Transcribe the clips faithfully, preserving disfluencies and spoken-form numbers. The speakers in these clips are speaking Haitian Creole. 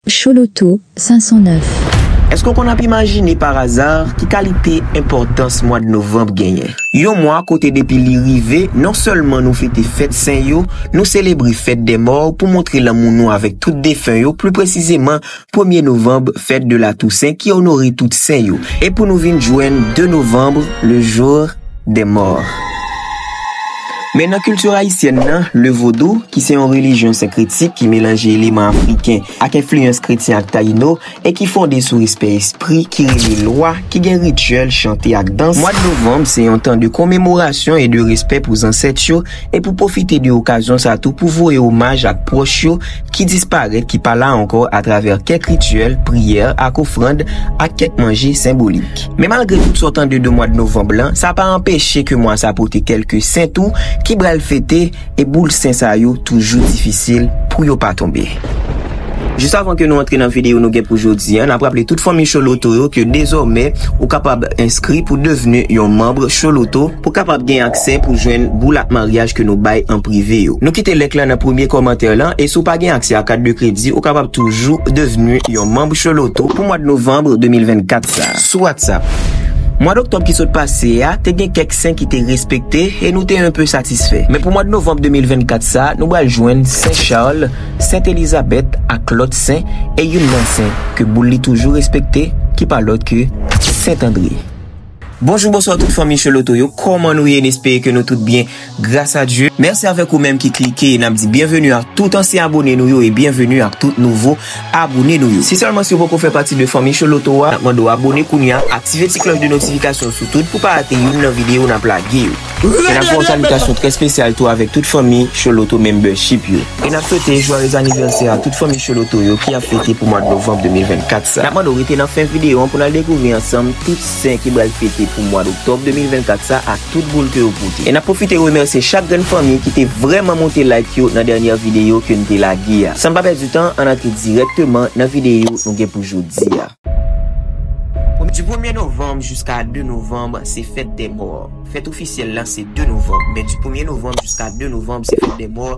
Choloto senk san nèf. Èske w konn ap imajine pa aza ki kalite enpòtans mwa de novanm genyen? Yon mwa kote depi li rive, non sèlman nou fete fèt sen yo, nou selebre fèt dè mò pou montre lanmou nou avèk tout defen yo, pli presizeman premye novanm, fèt de la Tousen ki onore tout sen yo. E pou nou vin jwenn de novanm, le jour des morts. Men nan kilti ayisyèn nan, le vodou, ki se yon relijyon senkretik ki melanje eleman afriken ak enfliyans kretyen ak tayino, e ki fonde sou respè espri ki rele lwa, ki gen rityèl, chante ak dans. Mwa de novanm se yon tan de komemorasyon e de respè pou zansèt yo e pou pwofite de okazyon sa tou pou voye omaj ak pwòch yo ki disparèt, ki pa la ankò, atravè kèk rityèl, priyè ak ofrann ak kèk manje senbolik. Men malgre tout sa w tande de mwa de novanm lan, sa pa anpeche ke mwa sa pote kèlke sen tou ki pral fete e boul sen sa yo toujou difisil pou yo pa tonbe. Jis avan ke nou antre nan videyo nou gen pou jodi a, n ap raple tout fanmi Choloto yo ke dezòmè ou kapab enskri pou devni yon manm Choloto pou kapab gen aksè pou jwenn boul ak maryaj ke nou bay an prive yo. Nou kite link lan nan premye kòmantè lan, e si w pa gen aksè a kat de kredi, ou kapab toujou devni yon manm Choloto pou mwa de novanm de mil vennkat sa. Sou WhatsApp. Mwa doktòb ki sot pase a, te gen kèk sen ki te respekte e nou te enpe satisfè. Men pou mwa de novanm de mil vennkat sa, nou pral jwenn Sen Chal, Sent Elizabèt ak lòt sen, e youn nan sen ke boul li toujou respekte, ki pa lòt ke Sent Andre. Bonjou, bonswa tout fanmi Choloto yo. Kòman nou ye? N espere ke nou tout byen, gras a Dye. Mèsi avèk ou menm ki klike. N ap di byenveni ak tout ansyen abone nou yo e byenveni ak tout nouvo abone nou yo. Si sèlman si w poko fè pati de fanmi Choloto a, n ap mande w abone kounye a, aktive ti klòch de notifikasyon sou tout pou pa rate youn nan videyo n ap lage yo. E n ap fè yon salitasyon trè espesyal tou avèk tout fanmi Choloto membership yo. E n ap swete jwayez anivèsè a tout fanmi Choloto yo ki ap fete pou mwa de novanm de mil vennkat sa. N ap mande w rete nan fen videyo an pou n al dekouvri ansanm tout sen ki pral fete pou mwa doktòb de mil vennkat sa ak tout boul ke yo pote. E n ap pwofite remèsye chak grenn fanmi ki te vrèman monte like yo nan dènyè videyo ke n te lage a. San n pa pèdi tan, ann antre dirèkteman nan videyo nou gen pou jodi a. Di premye novanm jiska de novanm, se fèt dè mò. Fèt ofisyèl la, se de novanm. Men di premye novanm jiska de novanm, se fèt dè mò.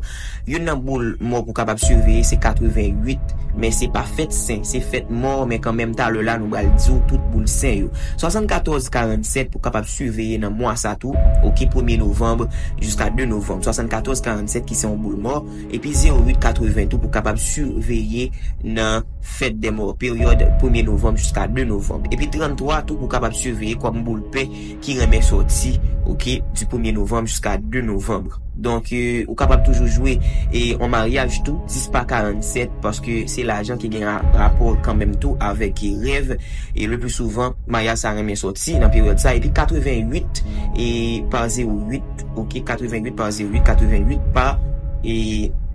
Youn nan boul mò pou kapab siveye, se katreventuit. Men se pa fèt sen, se fèt mò, men kanmenm talè la, nou pral di w tout boul sen yo. Swasannkatòz karannsèt pou kapab siveye nan mwa sa tou, oke, premye novanm jiska de novanm. Swasannkatòz karannsèt ki se yon boul mò, epi zewo uit katreven tou pou kapab siveye nan fèt dè mò, peryòd premye novanm jiska de novanm. Epi tranntwa tou pou kapab siveye kòm boul pè ki renmen sòti, oke, di premye novanm jiska de novanm. Donk, e, ou kapab toujou jwe, e, yon maryaj tou, dis pa karannsèt, paske se lajan ki gen ra-, rapò kanmenm tou avèk, e, rèv, e le pli souvan, maryaj sa renmen sòti nan peryòd sa, epi katreventuit, e, pa zewo uit, oke, katreventuit pa zewo uit, katreventuit pa, e,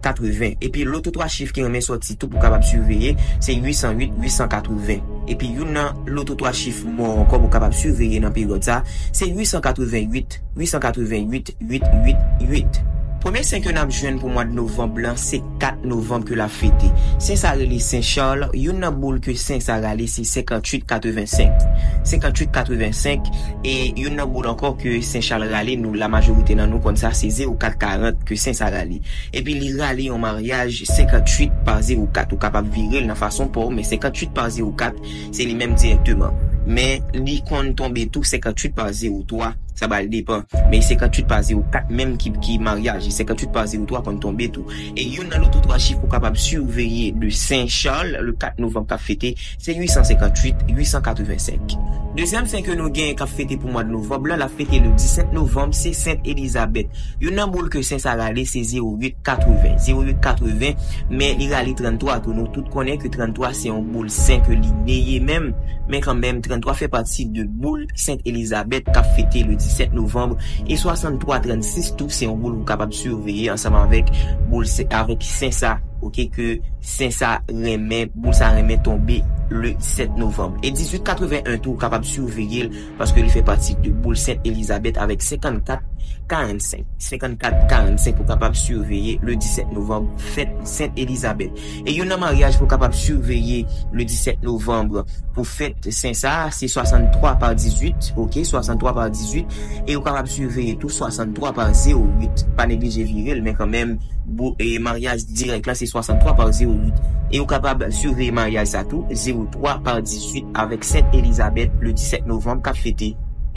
katreven. Epi loto twa chif ki renmen sòti tou pou kapab siveye, se uitsantuit, uitsankatreven. Epi youn nan loto twa chif mò ankò pou kapab siveye nan peryòd sa, se uitsankatreventuit, uitsankatreventuit, uit uit uit. Premye sen ke n ap jwenn pou mwa de novanm lan, se kat novanm ke l ap fete. Sen sa rele Sen Chal, youn nan boul ke sen sa rale se senkantuit katrevensenk. Senkantuit katrevensenk, e youn nan boul ankò ke Sen Chal rale, nou, lamajorite nan nou konn sa, se zewo kat karant ke sen sa rale. Epi li rale yon maryaj senkantuit pa zewo kat. Ou kapab vire l nan fason pa w, men senkantuit pa zewo kat, se li menm dirèkteman. Men li konn tonbe tou senkantuit pa zewo twa, sa pral depann. Men senkantuit pa zewo kat menm ki, ki maryaj, e senkantuit pa zewo twa konn tonbe tou. E youn nan loto twa chif ou kapab siveye de Sen Chal, le kat novanm k ap fete, se uitsansenkantuit, uitsankatrevensenk. Dezyèm sen ke nou genyen k ap fete pou mwa de novanm lan, l ap fete le disèt novanm, se Sent Elizabèt. Youn nan boul ke sen sa rale, se zewo uit katreven. Zewo uit katreven, men li rale tranntwa tou. Nou tout konnen ke tranntwa se yon boul sen ke li neye menm, men kanmenm, tranntwa fè pati de boul Sent Elizabèt k ap fete le disèt novanm, e swasanntwa trannsis tou, se yon boul ou kapab siveye ansanm avèk boul sen, avèk sen sa, oke, ke sen sa renmen, boul sa renmen tonbe le disèt novanm. E dizuit katreven en tou, ou kapab siveye l, paske li fè pati de boul Sent Elizabèt avèk senkannkat karannsenk. Senkannkat karannsenk pou kapab siveye le disèt novanm, fèt Sent Elizabèt. E youn nan maryaj pou kapab siveye le disèt novanm pou fèt sen sa, se swasanntwa pa dizuit, oke, swasanntwa pa dizuit, e ou kapab siveye tou swasanntwa pa zewo uit, pa neglije vire l, men kanmenm, bou-, e maryaj dirèk la, se swasanntwa pa zewo uit. E ou kapab siveye maryaj sa tou, zewo twa pa dizuit avèk Sent Elizabèt le disèt novanm k ap fete.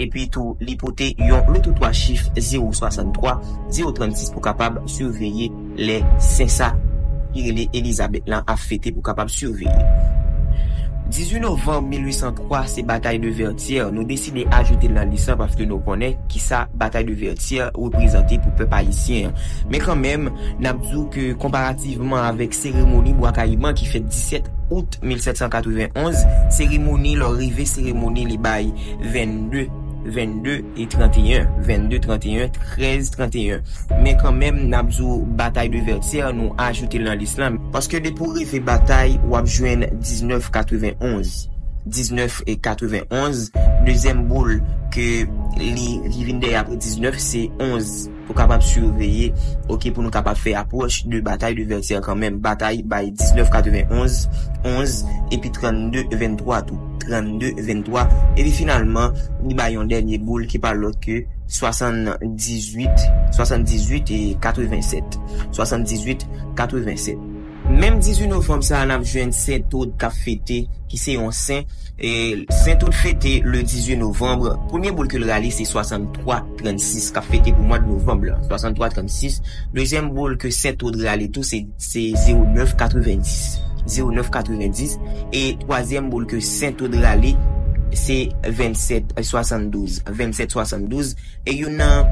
Epi tou, li pote yon loto twa chif, zewo swasanntwa, zewo trannsis, pou kapab siveye lè sen sa ki rele Elizabèt lan ap fete, pou kapab siveye. Dizuit novanm mil uit san twa, se batay de Vètyè. Nou deside ajoute l nan lis lan paske nou konnen kisa batay de Vètyè reprezante pou pèp ayisyen an. Men kanmenm, n ap di w ke konparativman avèk seremoni Bwa Kayiman ki fèt disèt out mil sèt san katrevenn onz, seremoni, lè w rive seremoni, li bay vennde, vennde e tranteyen, vennde, tranteyen, trèz, tranteyen. Men kanmenm, n ap di w batay de Vètyè, nou ajoute l nan lis lan. Paske depi w rive batay, w ap jwenn diznèf katrevenn onz. Diznèf e katrevenn onz, dezyèm boul ke li, li vin dèyè apre diznèf, se onz. Pou kapab siveye, oke, pou nou kapab fè apwòch de batay de Vètyè kanmenm. Batay bay diznèf katrevenn onz, onz, epi trannde venntwa tou. Trannde venntwa. Epi finalman, li bay yon dènye boul ki pa lòt ke swasanndizwit, swasanndizwit e katrevensèt. Swasanndizwit, katrevensèt. Menm dizuit novanm sa a, n ap jwenn Sentod k ap fete, ki se yon sen. E Sentod fete le dizuit novanm. Premye boul ke l rale, se swasanntwa trannsis, k ap fete pou mwa de novanm lan. Swasanntwa trannsis. Dezyèm boul ke Sentod rale tou, se, se zewo nèf katrevendis. Zewo nèf katrevendis. E twazyèm boul ke Sentod rale, se vennsèt swasanndouz. Vennsèt swasanndouz. E youn nan,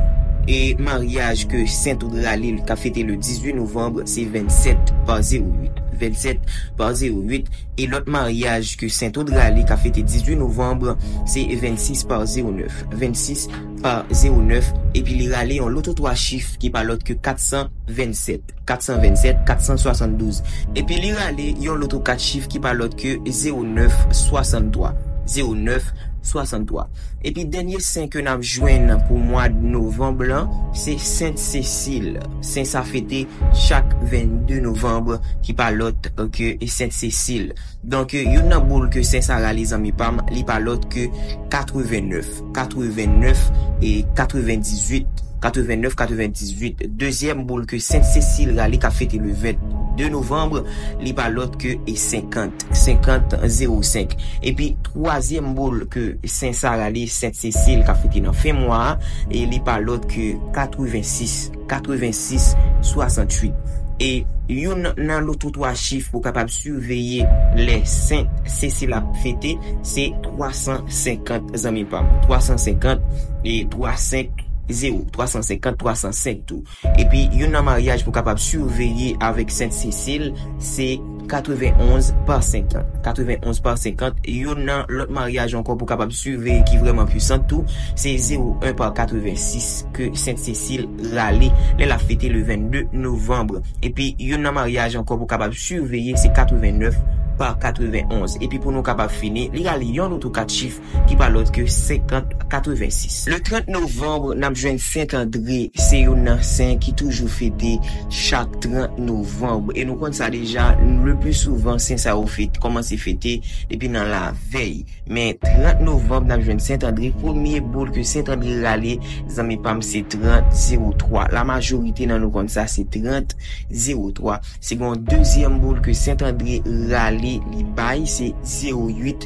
e, maryaj ke Sentod rale, k ap fete le dizuit novanm, se vennsèt pa zewo uit. Vennsèt pa zewo uit. E lòt maryaj ke Sentod rale, k ap fete dizuit novanm, se vennsis pa zewo nèf. Vennsis pa zewo nèf. Epi li rale yon loto twa chif ki pa lòt ke kat san vennsèt. Kat san vennsèt, kat san swasanndouz. Epi li rale yon loto kat chif ki pa lòt ke zewo nèf swasanntwa. Zewo nèf swasanntwa. Epi dènye sen ke n ap jwenn pou mwa novanm lan, se Sent Sesil. Sen sa fete chak vennde novanm, ki pa lòt ke Sent Sesil. Donk, youn nan boul ke sen sa rale, zanmi pa m, li pa lòt ke katrevennèf. Katrevennèf e katrevendizuit. Katrevennèf, katrevendizwit. Dezyèm boul ke Sent Sesil rale, k ap fete le vennde novanm, li pa lòt ke e senkant. Senkant, zewo senk. Epi twazyèm boul ke sen sa rale, Sent Sesil, k ap fete nan fen mwa a, e li pa lòt ke katrevensis. Katrevensis swasanntuit. E youn nan loto twa chif pou kapab siveye lè Sent Sesil ap fete, se twa san senkant, zanmi pa m. Twa san senkant e twa senk zewo. Twa san senkant, twa san senk tou. Epi youn nan maryaj pou kapab siveye avèk Sent Sesil, se katrevenonz pa senkant. Katrevenonz pa senkant. Youn nan lòt maryaj ankò pou kapab siveye ki vrèman pwisan tou, se zewo en pa katrevensis ke Sent Sesil rale lè l ap fete le vennde novanm. Epi youn nan maryaj ankò pou kapab siveye, se katrevennèf pa katrevenonz. Epi pou nou kapab fini, li rale yon loto kat chif ki pa lòt ke senkant katrevensis. Le trant novanm, n ap jwenn Sent Andre, se youn nan sen ki toujou fete chak trant novanm. E nou konn sa deja, le pli souvan, sen sa yo fete, kòmanse fete depi nan lavèy. Men trant novanm, n ap jwenn Sent Andre. Premye boul ke Sent Andre rale, zanmi pa m, se trant zewo twa. Lamajorite nan nou konn sa, se trant zewo twa. Se gen yon dezyèm boul ke Sent Andre rale, li bay, se zewo uit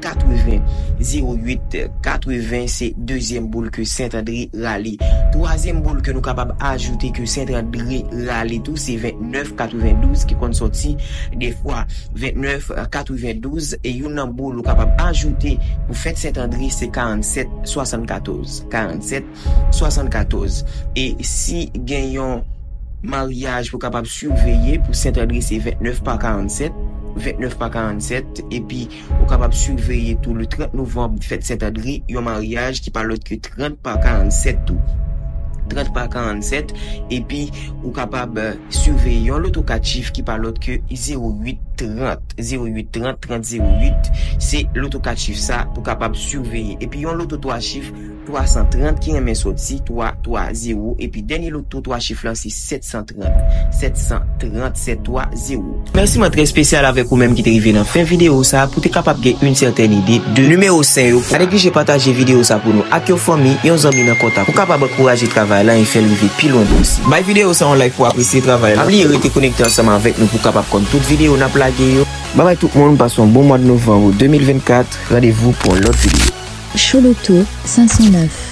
katreven. Zewo uit katreven, se dezyèm boul ke Sent Andre rale. Twazyèm boul ke nou kapab ajoute ke Sent Andre rale tou, se vennèf katrevendouz, ki konn sòti defwa. Vennèf katrevendouz, e youn nan boul ou kapab ajoute pou fèt Sent Andre, se karannsèt swasannkatòz. Karannsèt swasannkatòz. E si gen yon maryaj pou kapab siveye pou Sent Andre, se vennèf pa karannsèt. Vennèf pa karannsèt. Epi ou kapab siveye tou le trant novanm, fèt Sent Andre, yon maryaj ki pa lòt ke trant pa karannsèt tou. Trant pa karannsèt. Epi ou kapab, eh, siveye yon loto kat chif ki pa lòt ke zewo uit trant. Zewo uit trant, trant zewo uit. Se loto kat chif sa pou kapab siveye. Epi yon loto twa chif twa san trant ki renmen sòti, twa twa zewo, epi dènye loto twa chif lan se sèt san trant, sèt san trant, sèt twa zewo. Remèsiman trè espesyal avèk ou menm ki te rive nan fen videyo sa a pou te kapab gen yon sètèn ide de nimewo sen yo. Pa neglije pataje videyo sa pou nou ak yon fanmi, yon zanmi nan kontak pou kapab ankouraje travay la e fè l rive pi lwen pou ou. Bay videyo sa yon like pou apresye travay la. Pa bliye rete konekte ansanm avèk nou pou kapab konn tout videyo n ap lage yo. Babay tout moun, pase yon bon mwa de novanm de mil vennkat. Randevou pou yon lòt videyo. Chouloutou, san sonnèf.